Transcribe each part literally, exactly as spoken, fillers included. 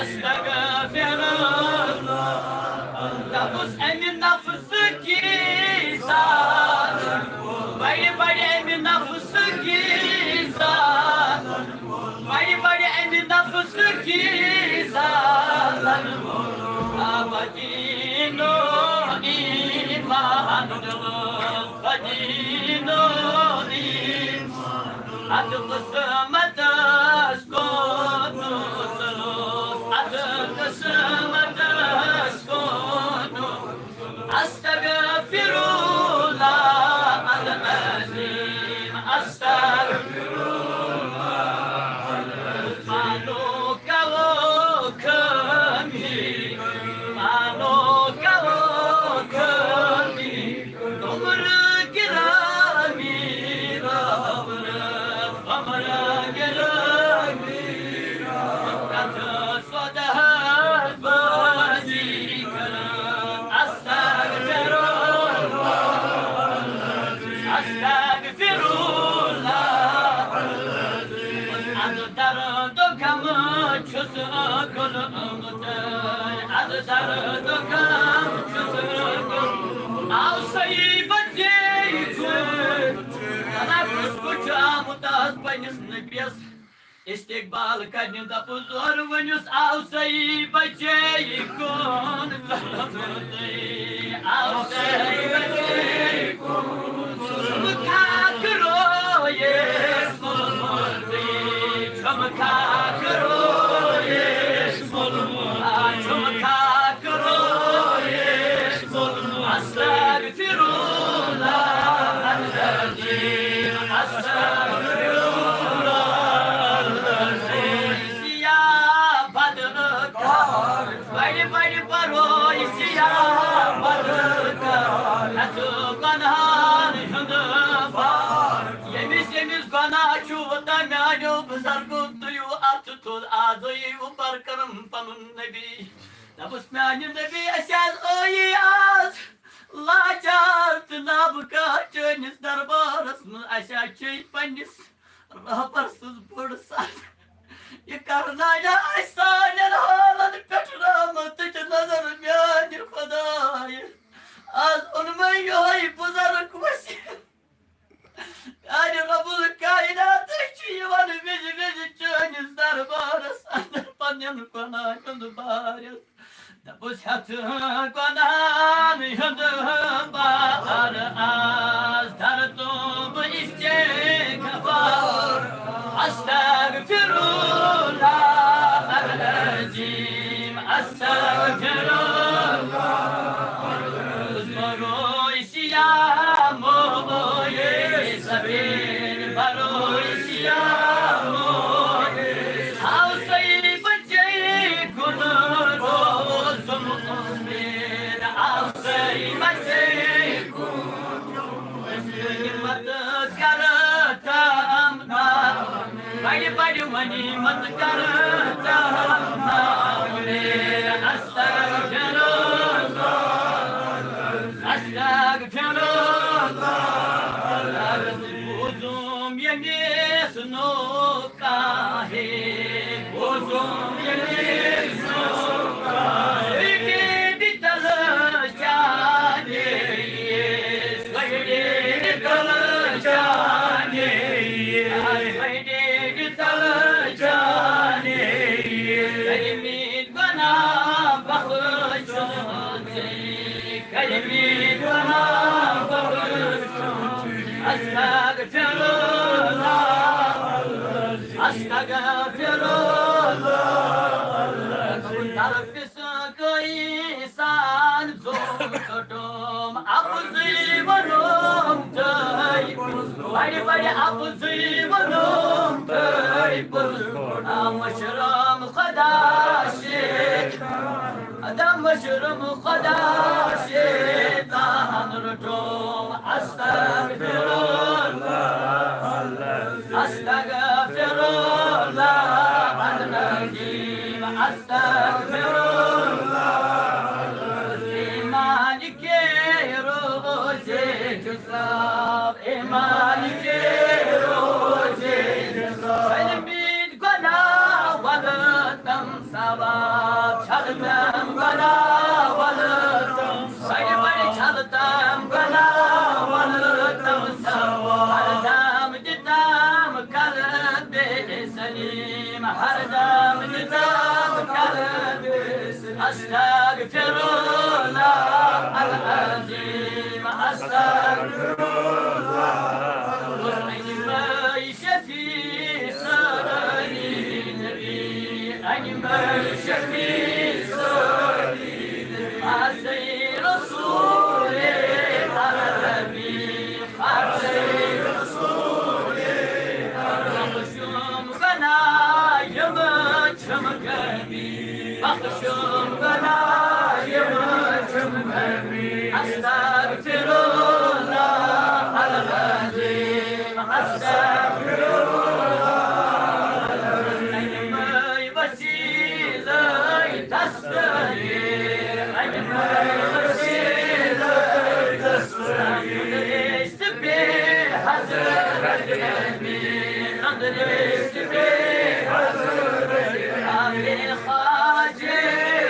استغفر اللہ۔ دوٚپُس اَمہِ نفسہٕ کی زالن، بڑِ بڑِ اَمہِ نفسہٕ کی زالن، بڑِ بڑِ اَمہِ نفسہٕ کی زالن۔ آ بدیٖنو ایمان، بدیٖنو ایمان۔ اتھ قسمتس کوٚت ژوٚلُس، اتھ قسمتس کوٚت ژوٚلُس۔ استغفر اللہ العظیم، استغفر اللہ العظیم۔ پانو کَرو خٲمی، پانو کَرو خٲمی۔ عمر گرامی رب رب، عمر گرامی رب۔ کتھ سوداہس بازی کران۔ استغفر اللہ، استغفر اللہ۔ از درد و غم چھُس گُل آمُت، از درد و غم چھُس گُل۔ آو صحیح بچے کُن۔ بلا کُس کُن چھُ آمُت از پننِس نبیَس استقبال کرنہِ؟ دپُس زور ؤنِس آو صحیح بچے کُن۔ آو صحیح بچے کُن۔ چھُم خاک رویس مُلمُل، چھُم خاک رویس مُلمُل، آ، چھُم خاک رویس مُلمُل۔ استغفر اللہ العظیم، استغفر اللہ العظیم۔ سیاہ بدل کر، بڑِ بڑِ بروے سیاہ بدل کر، ہتھ گۄنہن ہُنٛد بار۔ ییٚمِس ییٚمِس گۄناہ چھُ، تہٕ میانیو بُزرگو، تُلِو اَتھٕ تھوٚد، آز ٲیِو بر کرم پنُن نبی۔ دَپُس میانہِ نبی، أسۍ حظ ٲیی آز لاچار تہٕ نابکار چٲنِس دربارس منٛز، اَسہِ حظ چھے پننِس رہبر سٕنٛز بٔڑ سَتھ۔ یہِ کرنایا اَسہِ سانٮ۪ن حالن پٮ۪ٹھ رحمتٕچ نظر، میانہِ خدایہِ۔ از اوٚن مےٚ یِہوٚے بُزرگ وسیٖل۔ میانہِ رب الکائنات چھُ یِوان وِزِ وِزِ چٲنِس دربارس اندر پننٮ۪ن گۄناہن ہُنٛد بار۔ دَپُس ہٮ۪تھ گۄناہن ہُنٛد بار، آز دَرٕ تُمہٕ بہٕ استغفار۔ استغفر اللہ العظیم، استغفر اللہ۔ بروے سیاہ مویے سفید، بروے سیاہ مویے۔ آو صحیح بچے کُن روزُم اُمید، آو صحیح بچے کُن۔ مت کر تمنا، بڑِ بڑِ ونی مت کر تمنا۔ استغفر اللہ، استغفر اللہ۔ بوزُم ییٚمِس نوکاہے، بوزُم ییٚمِس نوکاہے۔ سویٹی ڈٹل چانے، سویٹی ڈٹل چانے، سویٹی ڈٹل چانے۔ کٔرمٕتۍ گۄناہ بخشُن ژےٚ، کٔرمٕتۍ گۄناہ بخشُن۔ استغفر اللہ، استغفر اللہ۔ طرفِ سٲنۍ سان ظلم ژوٚٹُم، اَپزُے ووٚنُم تۄہہِ، بڑِ بڑِ اَپزُے ووٚنُم تۄہہِ۔ آ مشرم خدا شیخ، ادا مشرم خدا شیطان رٹوم۔ استغفر اللہ، استغفر اللہ العظیم، استغفر اللہ العظیم۔ ایمان کے روزے جو صاحب، ایمان کے روزے جو صاحب۔ گۄناہ وَلہٕ تَم سوا، تم گناہ ول تم سوال۔ بڑِ بڑِ چھل تم گناہ ول تم سوال۔ ہر دم دِ تم قلب سلیم۔ ہر دم دِ تم قلب سلیم۔ استغفر اللہ العظیم۔ استغفر اللہ العظیم۔ شفیع سٲری نبی، أنمل شفیع سٲری نبی۔ خاصٕے رسول عربی، خاصٕے رسول عربی۔ بخشم گناہ یِم چھم کمی، بخشم گناہ یِم چھم کمی۔ استغفر اللہ العظیم، استغفر اللہ العظیم۔ وسیلے دستگیر، اجمل وسیلے دستگیر۔ تندرست پہ حضرت امین، تندرست پہ حضرت امین۔ بے خواجہ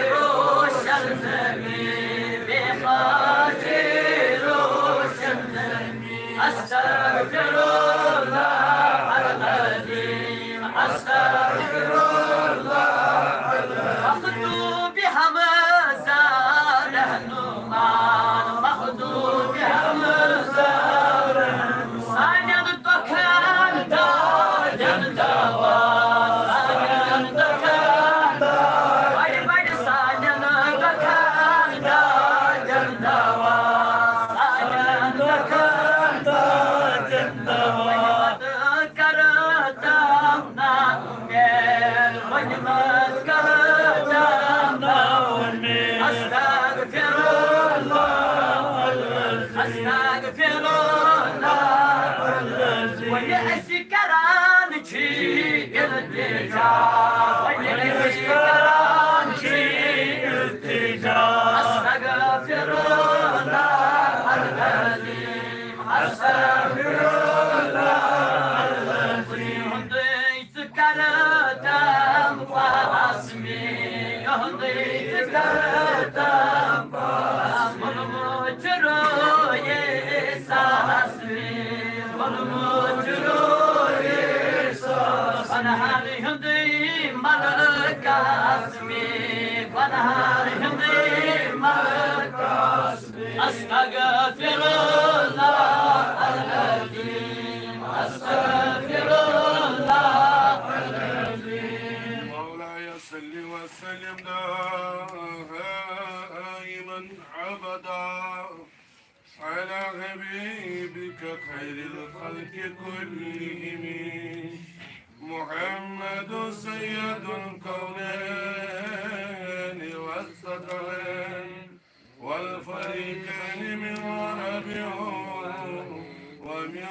روشن زمین، بے خواجہ روشن زمین۔ استغفر اللہ العظیم، استغفر اللہ العظیم۔ مخدوم حمزہ رہنما، مخدوم حمزہ رہنما۔ سانٮ۪ن دۄکھن دادٮ۪ن دوا، سانٮ۪ن دۄکھن، بڑِ بڑِ سانٮ۪ن دۄکھن دادٮ۪ن دوا، سانٮ۪ن دۄکھن دادٮ۪ن دوا۔ کر تم نا امید، وۄنۍ مت کر تم نا امید۔ استغفر اللہ، استغفر اللہ۔ وۄنۍ أسۍ کران چھِ التجا، وۄنۍ أسۍ کران چھِ التجا۔ استغفر اللہ العظیم، استغفر اللہ العظیم۔ ژٕ کر تم پاس مے، یہندے ژٕ کر تم پاس۔ مُلمُل چھُ رویے ساس مے، مُلمُل چھُ رویے ساس۔ گۄنہن ہُندے ملکس مے، گۄنہن ہُندے ملکس مے۔ استغفر اللہ العظیم، استغفر اللہ العظیم۔ مولاي صل وسلم دائما أبدا على حبيبك خير الخلق كلهم محمد سيد الكونين والثقلين والفريقين من عرب ومن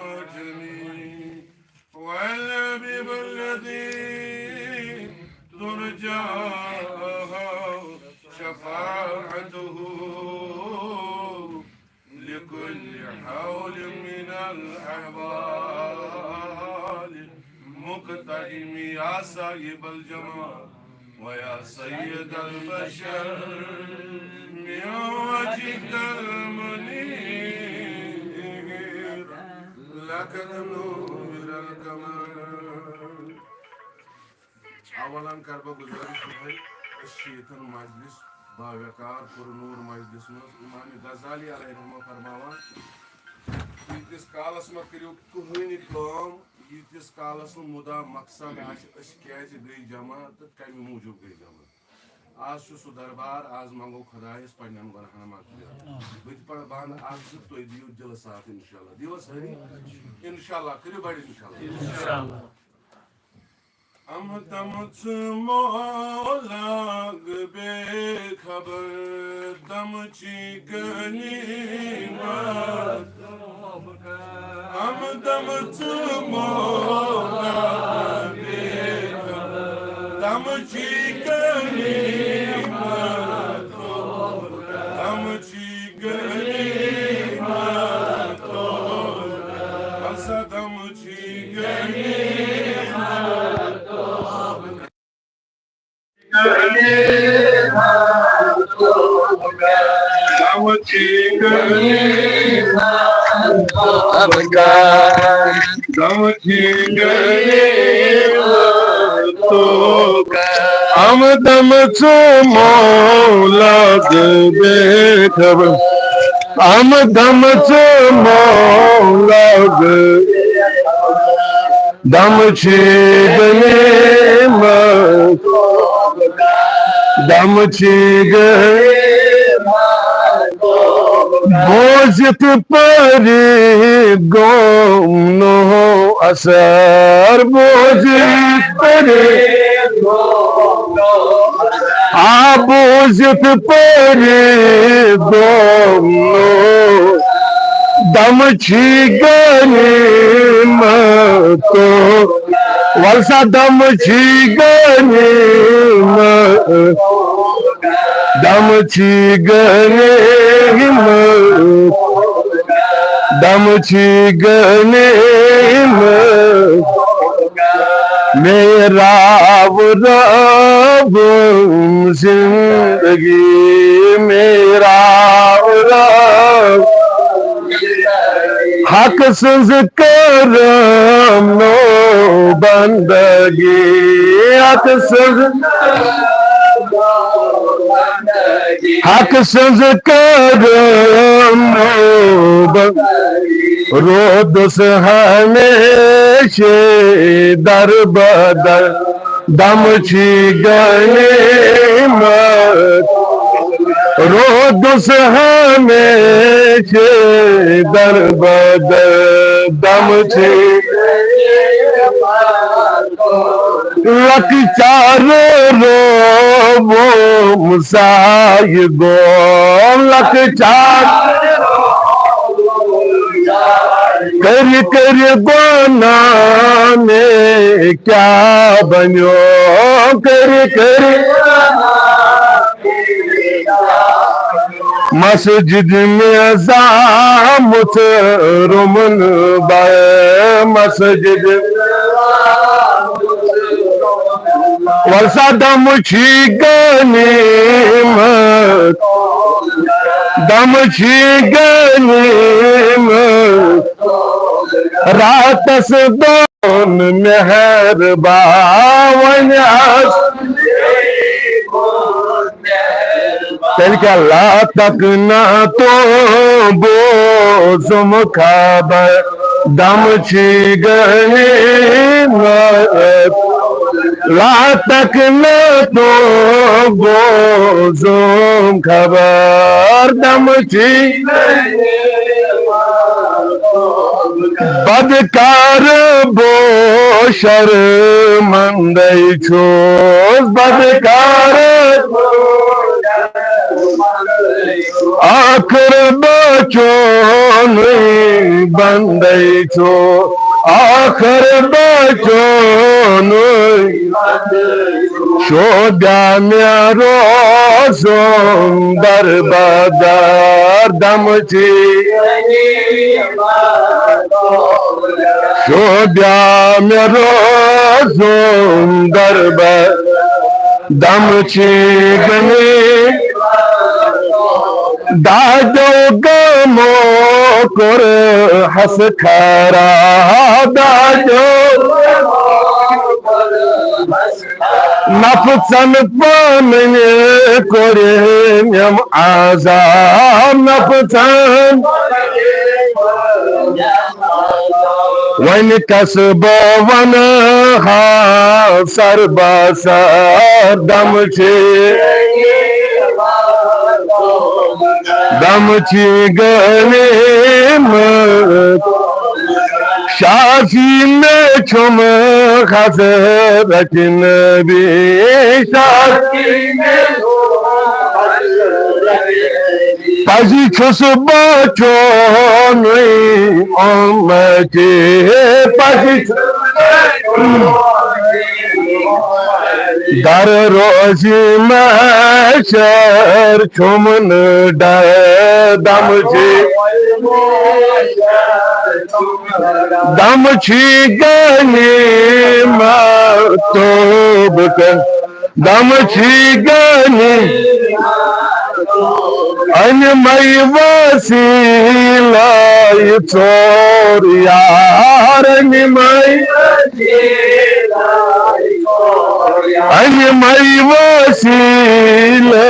عجم، والحبيب الذي ترجى شفاعته لكل حول من الأحوال مقتحم. يا صاحب الجمال ويا سيد البشر، من وجهك المنير لقد نور القمر. اولاً کر بہٕ گُزٲرِش یِہوٚے، أسۍ چھِ ییٚتٮ۪ن مجلس باوقار پُرنور مجلس منٛز امام غزالی علیہ رحمہ فرماوان، ییٖتِس کالس مہ کٔرِو کٕہٕنۍ کٲم، ییٖتِس کالس نہٕ مُدا مقصد آسہِ، أسۍ کیازِ گٔے جمع تہٕ کمہِ موٗجوٗب گٔے جمع۔ آز چھُ سُہ دربار، آز منٛگو خۄدایس پننٮ۪ن گۄناہن مغفرت۔ بہٕ تہِ پرٕ بند اکھ زٕ، تُہۍ دِیِو دِلہٕ ساتھ انشاءاللہ۔ دِیِو سٲری انشاءاللہ، کٔرِو بڑٕ انشاءاللہ۔ انشاءاللہ۔ ہمدم ژٕ مولاگ بے خبر دم چی غنیمت۔ ہمدم ژٕ مولاگ بے خبر دم چی غنیمت۔ دم چی غنیمت۔ بس دم چی غنیمت۔ ہمدم ژٕ مولد بے خبر، ہمدم ژٕ مولد، دم چھی غنیمت، دم چھی غنیمت۔ بوزِتھ پری گوم نو اثر، بوزِتھ پری آ بوزِتھ پری گوم نو، دم چھی غنیمت، ول سا دم چھی غنیمت، دم چھی غنیمت، دم چھی غنیمت۔ میرا رب، رب زندگی، میرا رب۔ حق سٕنٛز کرم نو بندگی، حق سٕنٛز، حق سٕنٛز کرم نو بندگی۔ رودس ہمیشہ در بدر، دم چھی غنیمت۔ رودس ہمیشہ در بدر، دم چھی لکچار روم ساے گوم، لکچار کر کر گناہ میں کیا بنیو، کر کر مسجد میں زامت رومن بے مسجد۔ ول سا دم چھی غنیمت، دم چھی غنیمت۔ راتس دون مہربان آس۔ تیٚلہِ کیٛاہ؟ لا تکنہ تو بوزم خبر، دم چھی غنیمت۔ لا تکنہ تو بوزم خبر، دم چھی بدکار بو شرمندے چھوس، بدکار۔ آخر بچونُے بندے چھو، آخر بچونُے۔ شوبیا مےٚ روزُن در بدر دم چھی۔ شوبیا مےٚ روزُن در بدر دم چھی غنی۔ دادو غمو کوٚر ہس خراب، دادو نفژن پنٕنۍ کوٚرِنم عذاب، نفژن۔ وۄنۍ کس بہٕ ونہٕ ہا سر بہ سر دم چھی، دم چھی غنیمت۔ شافی مےٚ چھُم حضرت نبی، شافی مےٚ چھُم حضرت نبی۔ پزی چھُس بچونُے امتی، پزی چھُس در روزی محشر چھُم نہٕ ڈر دم چھی، دم چھی غنیمت توبہٕ کر۔ دمچی گنی، انمے وسیلہ ژور یار، انمے، انمے وسیلہ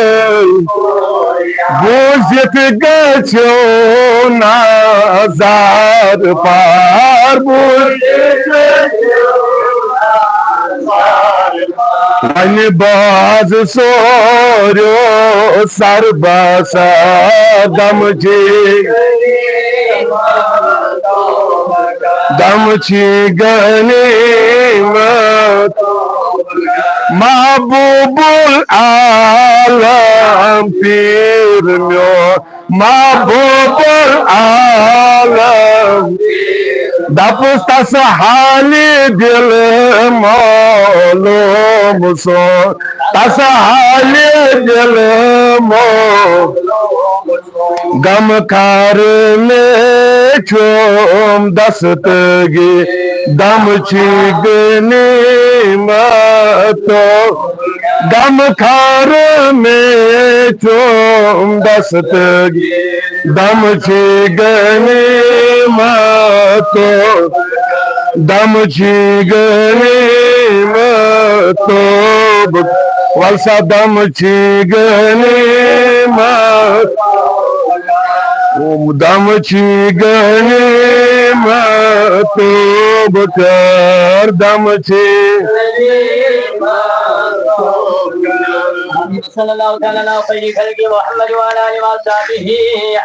بوزتھ گژھو نظر پار، بوزتھ وۄنۍ باز سوریو سر بسر دمچی، دمچی غنیمت۔ محبوب العالم پیر میون، محبوب العالم۔ دپس تس حالی دل معلوم سون، تس حالی دل معلوم۔ غم خار میں چوم دستگی دمچی غنیمتو۔ غم خار میں چوم دستگی دمچی غنیمتو۔ دمچی غنیمتو۔ ولسا دمچی غنیمت۔ دمچی غنیمتو۔ بکر دمچی۔ صلى الله تعالى على خير خلقه محمد وعلى آله وصحبه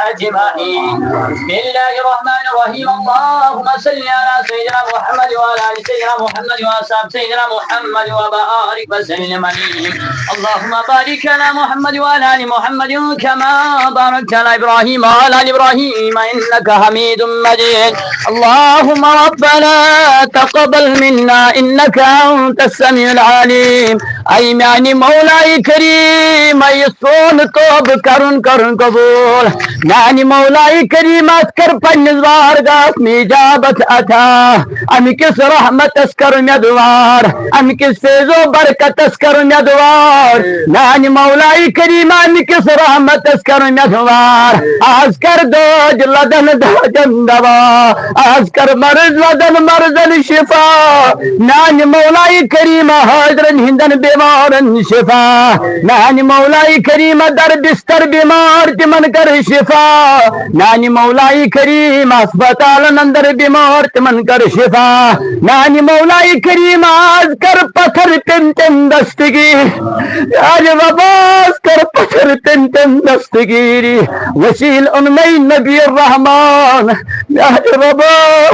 أجمعين. بسم الله الرحمن الرحيم. اللهم صل على سيدنا محمد وعلى آل سيدنا محمد وأصحاب سيدنا محمد وبارك وسلم عليهم. اللهم بارك على محمد وعلى آل محمد كما باركت على إبراهيم وعلى آل إبراهيم إنك حميد مجيد. اللهم ربنا تقبل منا إنك أنت السميع العليم. اے میانہِ مولائے کریم، اے سون توبہٕ کرُن کرُن قبول۔ میانہِ مولائے کریم، اتھ کر پننِس بارگاہس منٛز اجابت عطا۔ امہِ کِس رحمتس کر مےٚ دوار، امہِ کِس فیض و برکتس کر مےٚ دوار۔ میانہِ مولائے کریم، امہِ کِس رحمتس کر مےٚ دوار۔ از کر دٲدۍ لدن دٲدٮ۪ن دوا، از کر مرض لدن مرضن شفا۔ میانہِ مولائے کریم، حاضرن ہندن بیمارن شفا۔ میانہِ مولائے کریم، در بستر بیمار تمن کر شفا۔ میانہِ مولائے کریم، ہسپتالن اندر بیمار تمن کر شفا۔ میانہِ مولائے کریم، از کر پتھر پین تم دستگیر۔ میانہِ ربا، از کر پتھر پین تم دستگیری۔ وسیل ان میں نبی الرحمان۔ میانہِ ربا،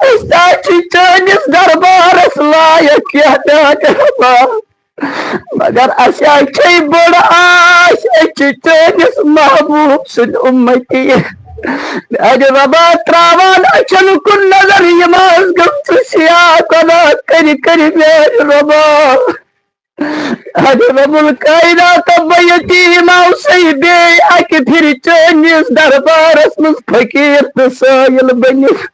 أسۍ تہِ چھِ چٲنِس دربارس لایق، یا میانہِ ربا۔ مگر اسہِ ہا چھے بٔڑ آس، أسۍ چھِ چٲنِس محبوب سٕنٛدۍ اُمتی۔ میانہِ ربا، تراوان أچھن کُن نظر، یِم آز گٔمژٕ سیاہ گۄناہ کٔرِ کٔرِ، میانہِ ربا۔ میانہِ رب الکائنات، بہٕ یتیٖم آوسَے بیٚیہِ اکہِ پھِرِ چٲنِس دربارس منٛز فقیٖر تہٕ سٲیِل بٔنِتھ۔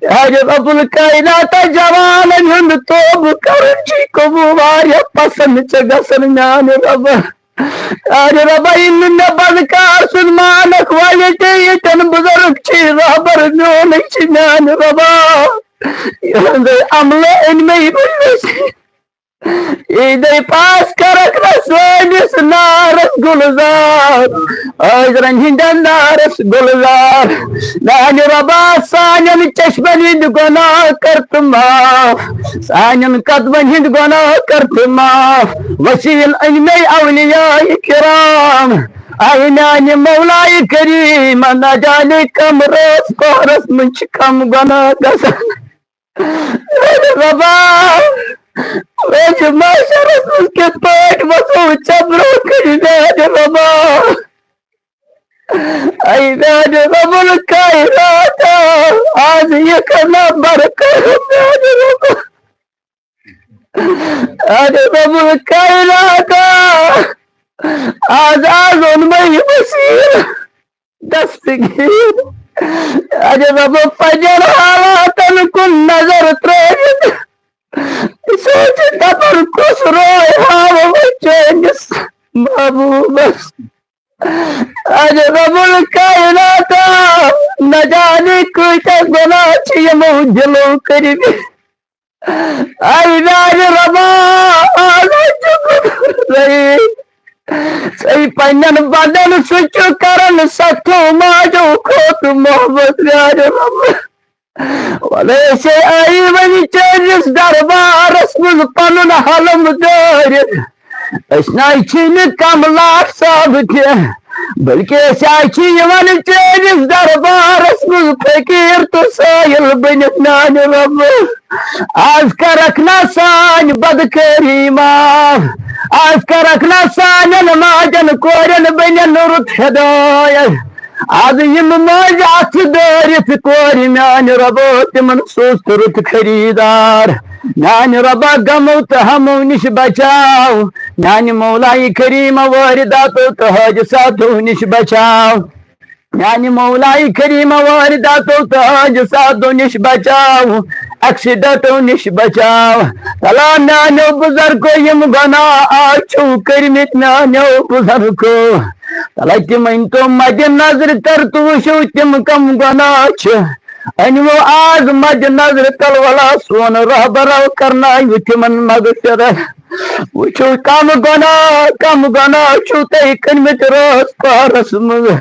میانہِ رب الکائنات، جوانن ہُنٛد توبہٕ کرُن چھُے قبوٗل واریاہ پسند ژےٚ گژھن، میانہِ رب۔ میانہِ رب، ییٚلہِ نہٕ مےٚ بدکار سُنٛد مانکھ والہِ تہِ ییٚتٮ۪ن بُزرگ چھِ، رہبر میونٕے چھِ، میانہِ رب۔ یِہُنٛدُے عملہٕ أنۍ مےٚ یِمن نٔصیٖب۔ عیٖدے پاس کرکھ نہ سٲنِس نارس گُلزار، حٲضرن ہٕنٛدٮ۪ن نارس گُلزار۔ میانہِ ربا، سانٮ۪ن چشمن ہٕنٛدۍ گۄناہ کر تہٕ معاف، سانٮ۪ن قدمن ہٕنٛدۍ گۄناہ کر تہٕ معاف۔ وسیٖل أنۍ مے اولیاء کرام، اے میانہِ مولایہِ کریم، نہ جانے کم رٲژ پہرس منٛز چھِ کم گۄناہ گژھان۔ میانہِ ربا، روزِ محشرس منٛز کِتھ پٲٹھۍ وَسو ژےٚ برونٛہہ کَنہِ، میانہِ ربا؟ اے میانہِ رب الکائنات، آز یہِ کنا برکر، میانہِ رب۔ میانہِ رب الکائنات، آز، آز اوٚن مےٚ یہِ وسیٖل دستگیر۔ میانہِ رب، پننٮ۪ن حالاتن کُن نظر ترٲوِتھ، سونٛچہِ دَپان، کُس روے ہاوو وۄنۍ چٲنِس محبوٗبس؟ اَدِ رب الکائنات، نہ جانے کۭتیٛاہ گۄناہ چھِ یِمو دِلو کٔرمٕتۍ۔ اے میانہِ ربا، آز ہا چھُ گُزرے۔ ژٕے پننٮ۪ن بندن سۭتۍ چھُ کران سختو ماجو کھۄتہٕ محبت میانہِ ربا۔ وَلہٕ أسے آیی وۄنۍ چٲنِس دربارس منٛز پنُن حلم دٲرِتھ۔ أسۍ نہ چھِ نہٕ کم لاٹ صٲب کینٛہہ، بلکہِ أسۍ حظ چھِ یِوان چٲنِس دربارس منٛز فقیٖر تہٕ سٲیِل بٔنِتھ میانہِ رۄبہٕ۔ آز کرکھ نہ سانۍ بدکٲری معاف، آز کرکھ نہ سانٮ۪ن ماجن کورٮ۪ن بیٚنٮ۪ن رُت ہدایت۔ از یِم مٔنٛزۍ اَتھٕ دٲرِتھ کورِ میانہِ رۄبہٕ، تِمن سوٗز ژٕ رُت خریٖدار۔ میانہِ رۄبہ، غمو تہٕ ہمو نِش بچاو۔ میانہِ مولایہِ کریٖمہ، وٲرِداتو تہٕ حٲدِثاتو نِش بچاو۔ میانہِ مولایہِ کریٖمہ، وٲرِداتو تہٕ حٲدِثاتو نِش بچاو۔ ایکسیڈنٹو نِش بچاو۔ تلا میانیو بزرگو، یِم گۄناہ آز چھِو کٔرمٕتۍ میانیو بزرگو، تلا تِمن تو مدِ نظر کر تہٕ وٕچھِو تِم کم گۄناہ چھِ۔ أنِو آز مدِ نظر تل، ولا سون رہبر کرناوِ تِمن مغفرت۔ وٕچھِو کم گۄناہ، کم گۄناہ چھِو تۄہہِ کٔرمٕتۍ رٲژ پہرس منٛز۔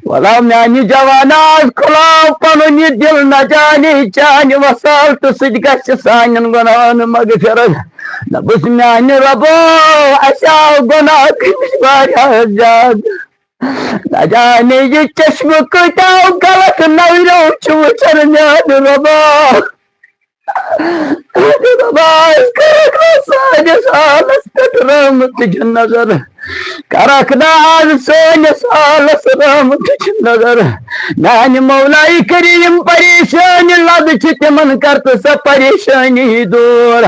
ولا میانہِ جوانا، آز کھُلاو پنُن یہِ دِل، نہ جانے چانہِ وسالتہٕ سۭتۍ گژھِ سانٮ۪ن گۄناہن مغفرت۔ نہ بہٕ میانہِ رۄبو، اسہِ آو گۄناہ کٔرمٕتۍ واریاہ زیادٕ۔ نہ جانے یہِ چشمہٕ کۭتیٛاہ غلط نظرو چھُ وٕچھان میانہِ رۄبا۔ میانہِ رۄبا، أسۍ کرکھ نہ سٲنِس حالس پٮ۪ٹھ رحمتٕچ نظر۔ کرکھ نہ آز سٲنِس حالس رحمتٕچ نظر۔ میانہِ مولایہِ کریم، پریشٲنی لد چھِ تِمن، کر تہٕ سۄ پریشٲنی دوٗر۔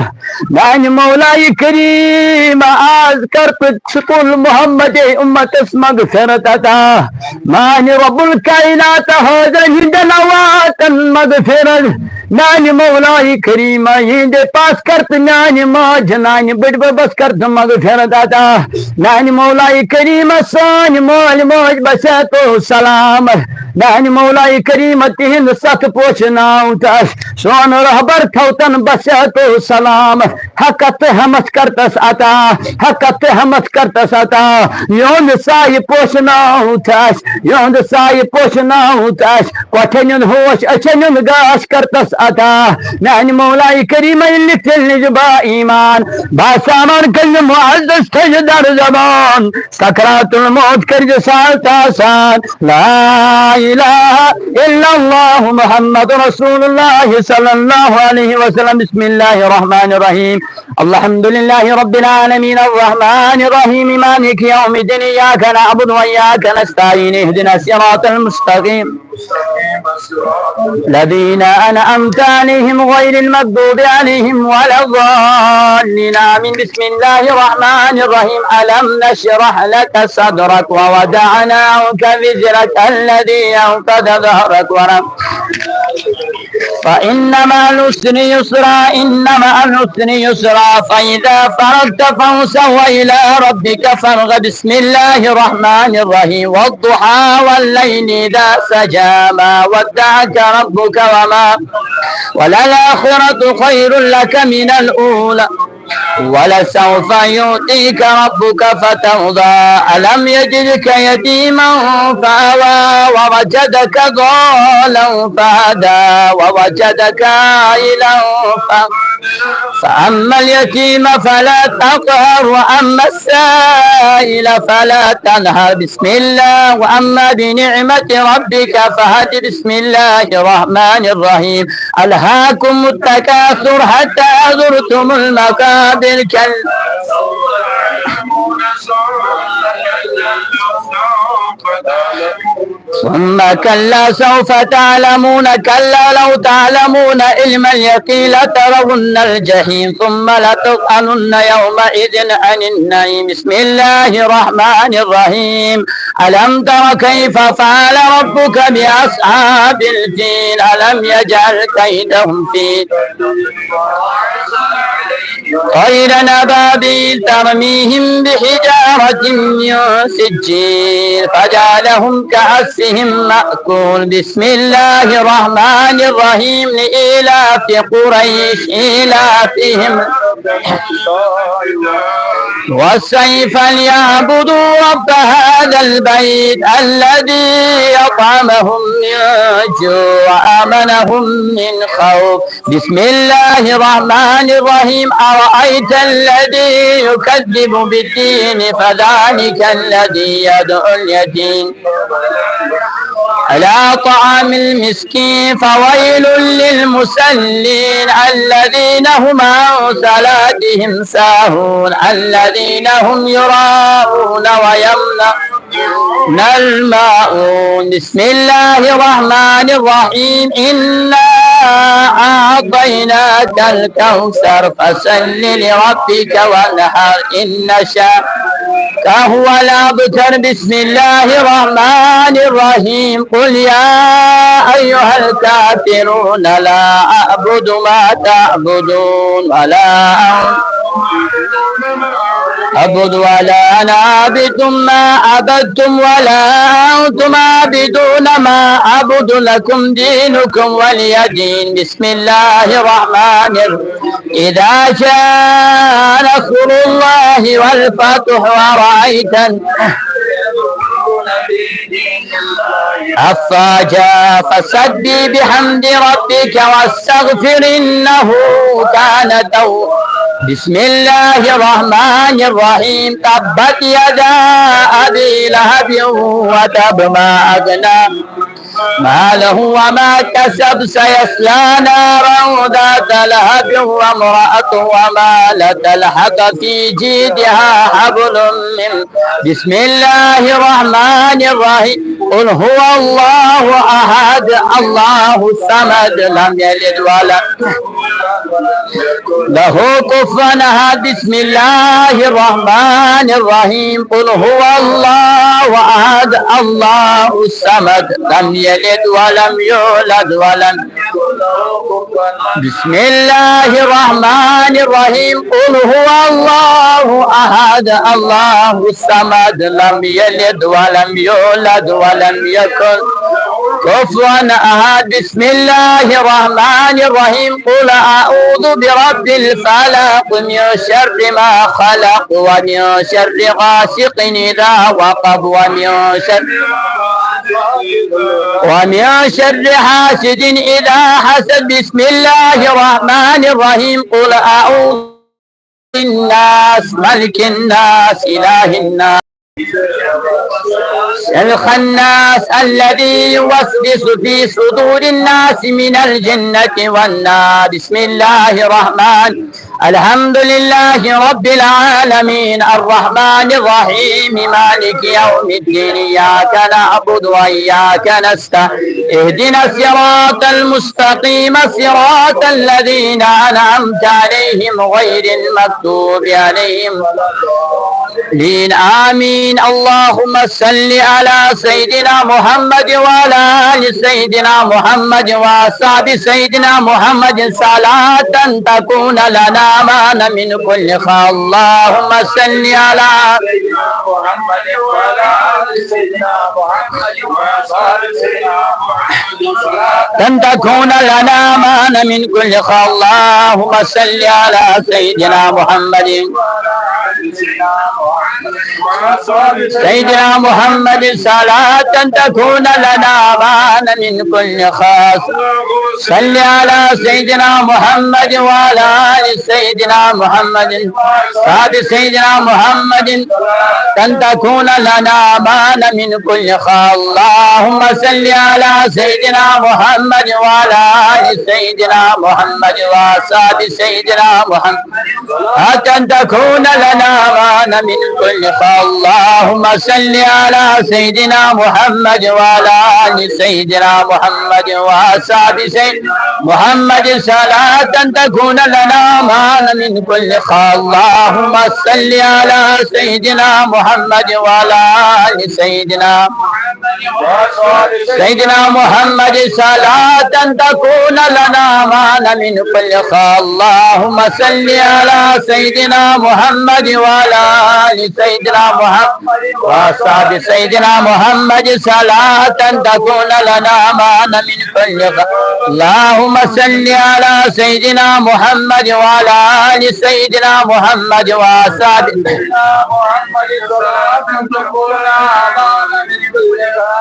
میانہِ مولایہِ کریم، آز کر تہٕ سکول محمد امتس مغفرت عطا۔ میانہِ رب الکائنات، حاضرن ہٕنٛدٮ۪ن امواتن مغفرت۔ میانہِ مولایہِ کریمہ، یِہنٛدِ پاس کر تہٕ میانہِ ماجہِ نانہِ بٔڈۍ ببس کر تہٕ مغفرت عطا۔ میانہِ مولایہِ کریمہ، سٲنۍ مٲلۍ ماجہِ بسیتو سلامت۔ میانہِ مولایہِ کریمہ، تِہنٛد ستھ پوشہٕ ناو تس سون رہبر تھوتن بسیتو سلامت۔ حقت تہٕ ہمت کرتس عطا، حقت تہٕ ہمت کرتس عطا۔ یِہُنٛد سایہِ پوشہٕ ناو تس، یِہُنٛد سایہِ پوشہٕ ناو تس۔ کۄٹھٮ۪ن ہُنٛد ہوش، أچھن ہُنٛد گاش کرتس عطا۔ میانہِ مولایہِ کریمہ، ییٚلہِ تیٚلہِ نِش با ایمان، با سامان کٔرۍ معزز تھٲیِو در زبان۔ سکرات الموت کٔرۍ زِ سہل تہٕ آسان۔ لا الہ الا اللہ محمد رسول اللہ صلی اللہ علیہ وسلم۔ بسم اللہ الرحمن الرحیم۔ الحمد لله رب العالمين، الرحمن الرحيم، مالك يوم الدين، إياك نعبد وإياك نستعين، اهدنا الصراط المستقيم، الذين أنعمت عليهم غير المغضوب عليهم ولا الضالين، آمين. بسم الله الرحمن الرحيم. ألم نشرح لك صدرك ووضعنا عنك وزرك الذي أنقض ظهرك ورب فإن مع العسر يسرا، إن مع العسر يسرا، فإذا فرغت فانصب وإلى ربك فارغب. بسم الله الرحمن الرحيم. والضحى والليل إذا سجى، ما ودعك ربك وما، وللآخرة خير لك من الأولى، ولسوف يعطيك ربك فترضى. ألم يجدك يتيما فآوى، ووجدك ضالا فهدى، ووجدك عائلا ف-، فأما اليتيم فلا تقهر، وأما السائل فلا تنهر. بسم الله. وأما بنعمة ربك فحدث. بسم الله الرحمن الرحيم. ألهاكم التكاثر حتى زرتم المقابر. كلا، ثم كلا سوف تعلمون، كلا لو تعلمون علم اليقين لترون الجحيم ثم لتسألن يومئذ عن النعيم. بسم الله الرحمن الرحيم. ألم تر كيف فعل ربك بأصحاب الفيل؟ ألم يجعل كيدهم في تدليل؟ طيرا أبابيل ترميهم بحجارة من سجيل فجعلهم كعصف مأكول. بسم الله الرحمن الرحيم. لإيلاف قريش إيلافهم والسيف فليعبدوا رب هذا البيت الذي أطعمهم من جوع وآمنهم من خوف. بسم الله الرحمن الرحيم. أرأيت الذي يكذب بالدين فذلك الذي يدعو اليتيم ولا يحض على طعام المسكين فويل للمصلين الذين هم عن صلاتهم ساهون الذين هم يراءون ويمنعون الماعون. بسم الله الرحمن الرحيم. إنا أعطيناك الكوثر فصل لربك وانحر إن شانئك هو الأبتر. بسم الله الرحمن الرحيم. قل يا أيها الكافرون لا أعبد ما تعبدون ولا أنتم أعبد ولا أنا عابد ما عبدتم ولا أنتم عابدون ما أعبد لكم دينكم ولي دين. بسم الله الرحمن الرحيم. إذا جاء نصر الله والفتح ورأيت الناس يدخلون في دين الله أفواجا فسبح بحمد ربك واستغفر إنه كان توابا. بسم الله الرحمن الرحيم. تبت يدا أبي لهب وتب ما أغنى ماله وما كسب سيصلى نارا ذات لهب وامرأته حمالة الحطب في جيدها حبل من. بسم الله الرحمن الرحيم. قل هو الله أحد الله الصمد لم يلد ولم له كفوا أحد. بسم الله الرحمن الرحيم. قل هو الله أحد الله الصمد لم يلد ولم يولد ولم بسم الله الرحمن الرحيم. قل هو الله أحد الله الصمد لم يلد ولم يولد ولم يكن كفوا أحد. بسم الله الرحمن الرحيم. قل أعوذ برب الفلق من شر ما خلق ومن شر غاسق إذا وقب ومن شر ومن شر حاسد إذا حسد. بسم الله الرحمن الرحيم. قل أعوذ بالناس ملك الناس إله الناس الخناس الذي يوسوس في صدور الناس من الجنة والناس. بسم الله الرحمن الحمد لله رب العالمين الرحمن الرحيم مالك يوم الدين إياك نعبد وإياك نستعين اهدنا الصراط المستقيم صراط الذين أنعمت عليهم غير المغضوب عليهم ولا الضالين آمين. اللهم صل على سيدنا محمد وعلى آل سيدنا محمد وأصحاب سيدنا محمد صلاة تكون لنا معنا من كل خير. اللهم صل على سيدنا محمد وعلى آل سيدنا محمد وأصحاب سيدنا محمد صلاة تكون لنا معنا من كل خير. اللهم صل على سيدنا محمد سيدنا محمد صلاة تكون لنا معنا من كل خير. صل على سيدنا محمد وعلى آل سيدنا محمد وأصحاب سيدنا محمد تكون لنا معنا من كل خير. اللهم صل على سيدنا محمد وعلى آل سيدنا محمد وأصحاب سيدنا محمد حتى تكون لنا معنا من كل خير. اللهم صل على سيدنا محمد وعلى آل سيدنا محمد وأصحاب سيدنا محمد صلاة تكون لنا معنا من كل خير. اللهم صل على سيدنا محمد وعلى آل سيدنا محمد سيدنا محمد صلاة تكون لنا أمانا من كل خير. اللهم صل على سيدنا محمد وعلى آل سيدنا محمد وأصحاب سيدنا محمد صلاة تكون لنا أمانا من كل خير. اللهم صل على سيدنا محمد وعلى آل سيدنا محمد وأصحاب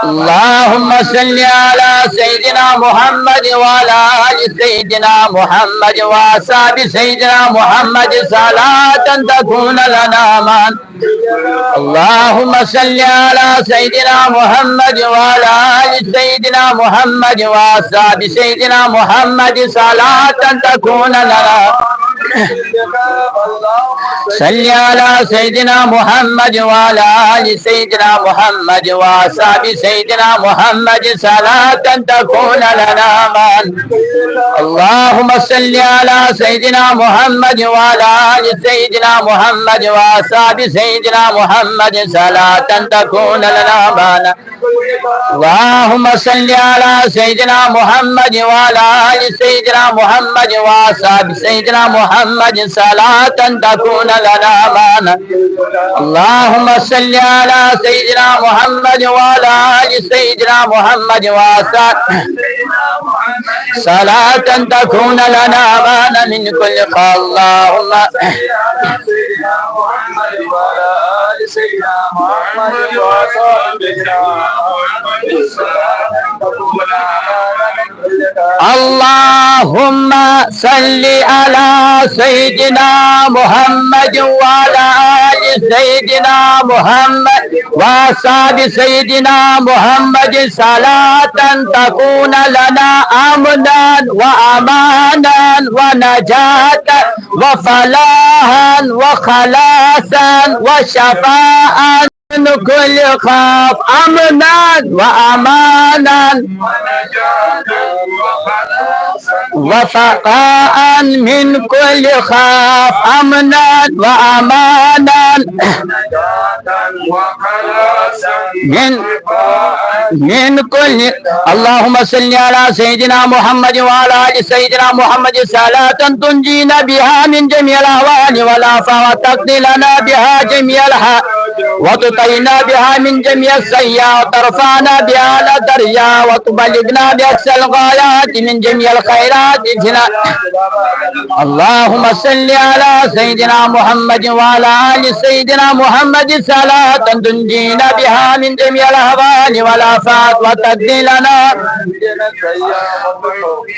اللهم صل على سيدنا محمد وعلى آل سيدنا محمد وأصحاب سيدنا محمد صلاة تكون لنا أمانا. اللهم صل على سيدنا محمد وعلى آل سيدنا محمد وأصحاب سيدنا محمد صلاة تكون لنا صل على سيدنا محمد وعلى آل سيدنا محمد وأصحاب سيدنا محمد صلاة تكون لنا أمانا. اللهم صل على سيدنا محمد وعلى آل سيدنا محمد وأصحاب سيدنا محمد صلاة تكون لنا أمانا. اللهم صل على سيدنا محمد وعلى آل سيدنا محمد وأصحاب سيدنا محمد صلاة تكون لنا أمانا. اللهم صل على سيدنا محمد وعلى آل سيدنا محمد وأصحاب صلاة تكون لنا أمانا من كل خير. اللهم اللهم صل على سيدنا محمد وعلى آل سيدنا محمد وأصحاب سيدنا محمد صلاة تكون لنا أمنا وأمانا ونجاة وفلاحا وخلاصا وشفاء من كل خير أمنا وأمانا وفقاء من كل خير أمنا وأمانا من من كل اللهم صل على سيدنا محمد وعلى آل سيدنا محمد صلاة تنجينا بها من جميع الأهوال والآفات وتقضي لنا بها جميع الحاجات وتطهرنا بها من جميع السيئات وترفعنا بها على درجة وتبلغنا بأقصى الغايات من جميع الخيرات في الأرض. اللهم صل على سيدنا محمد وعلى آل سيدنا محمد صلاة تنجينا بها من جميع الأهوال والآفات وتقضي لنا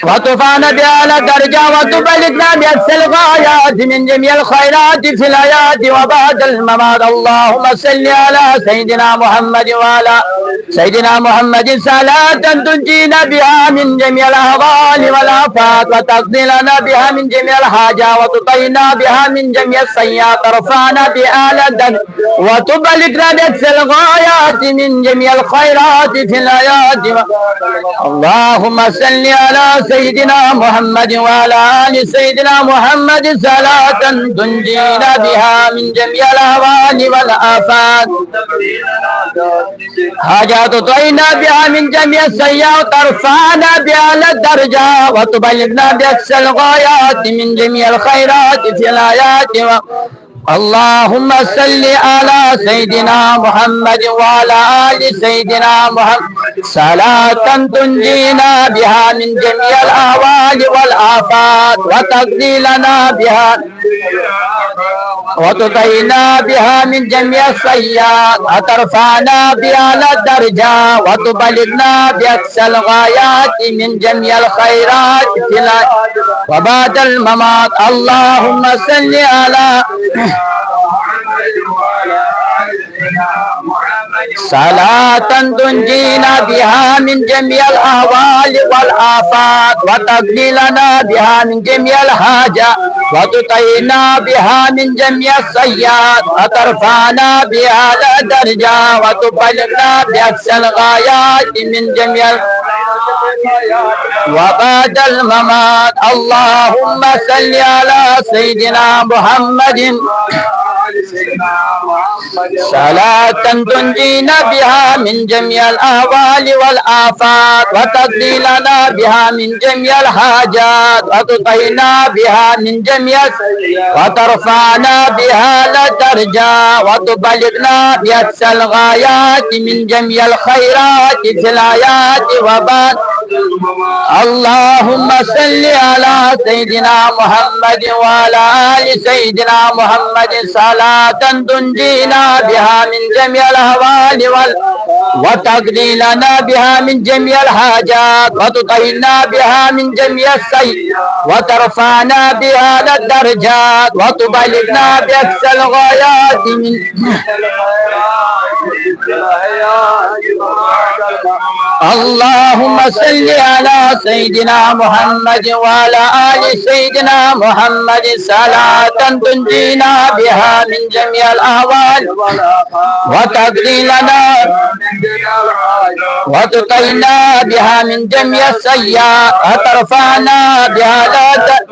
وترفعنا بها على درجة وتبلغنا بأقصى الغايات من جميع الخيرات في الحياة وبعد الممات. اللهم صل على سيدنا محمد وعلى سيدنا محمد صلاة تنجينا بها من جميع الأهوال والآفات وتقضي لنا بها من جميع الحاجات وتطهرنا بها من جميع السيئات وترفعنا بها على درجة وتبلغنا بأقصى الغايات من جميع الخيرات في الحياة و- اللهم صل على سيدنا محمد وعلى آل سيدنا محمد صلاة تنجينا بها من جميع الأهوال والآفات حاجات تطهرنا بها من جميع السيئات وترفعنا بها على درجة وتبلغنا بأقصى الغايات من جميع الخيرات في الحياة و- اللهم صل على سيدنا محمد وعلى آل سيدنا محمد صلاة تنجينا بها من جميع الأهوال والآفات وتقضي لنا بها وتطهرنا بها من جميع السيئات وترفعنا بها على الدرجة وتبلغنا بأقصى الغايات من جميع الخيرات في الحياة وبعد الممات. اللهم صل على صلاة تنجينا بها من جميع الأهوال والآفات وتقضي لنا بها من جميع الحاجات وتطهرنا بها من جميع السيئات وترفعنا بها على درجة وتبلغنا بأقصى الغايات من جميع وبعد الممات. اللهم صل على سيدنا محمد صلاة تنجينا بها من جميع الأهوال والآفات، وتقضي لنا بها من جميع الحاجات، وتطهرنا بها من جميع، وترفعنا بها لدرجة، وتبلغنا بأقصى الغايات من جميع الخيرات في الحياة وبعد. اللهم صل على سيدنا محمد وعلى آل سيدنا محمد، صلاة تنجينا بها من جميع الأهوال وال-، وتقضي لنا بها من جميع الحاجات، وتطهرنا بها من جميع السيئات، وترفعنا بها للدرجات، وتبلغنا بأقصى الغايات من اللهم صل على سيدنا محمد وعلى آل سيدنا محمد، صلاة تنجينا بها من جميع الأهوال، وتقضي لنا، وتطهرنا بها من جميع السيئات، وترفعنا بها لدرجات،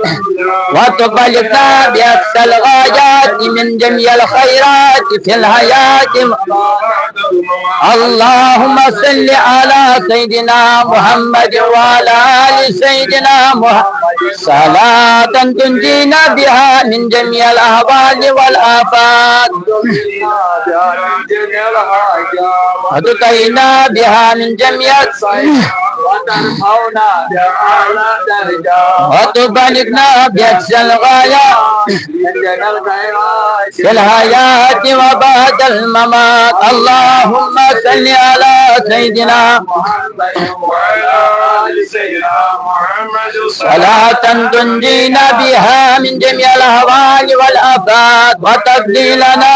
وتبلغنا بأقصى الغايات من جميع الخيرات في الحياة. اللهم صل على سيدنا محمد وعلى آل سيدنا محمد، صلاة تنجينا بها من جميع الأهوال والآفات، وتطهرنا بها من جميع، وتبلغنا بأقصى الغايات في الحياة وبعد الممات. اللهم صل على سيدنا محمد وعلى آل سيدنا محمد، صلاة تنجينا بها من جميع الأهوال والآفات، وتقضي لنا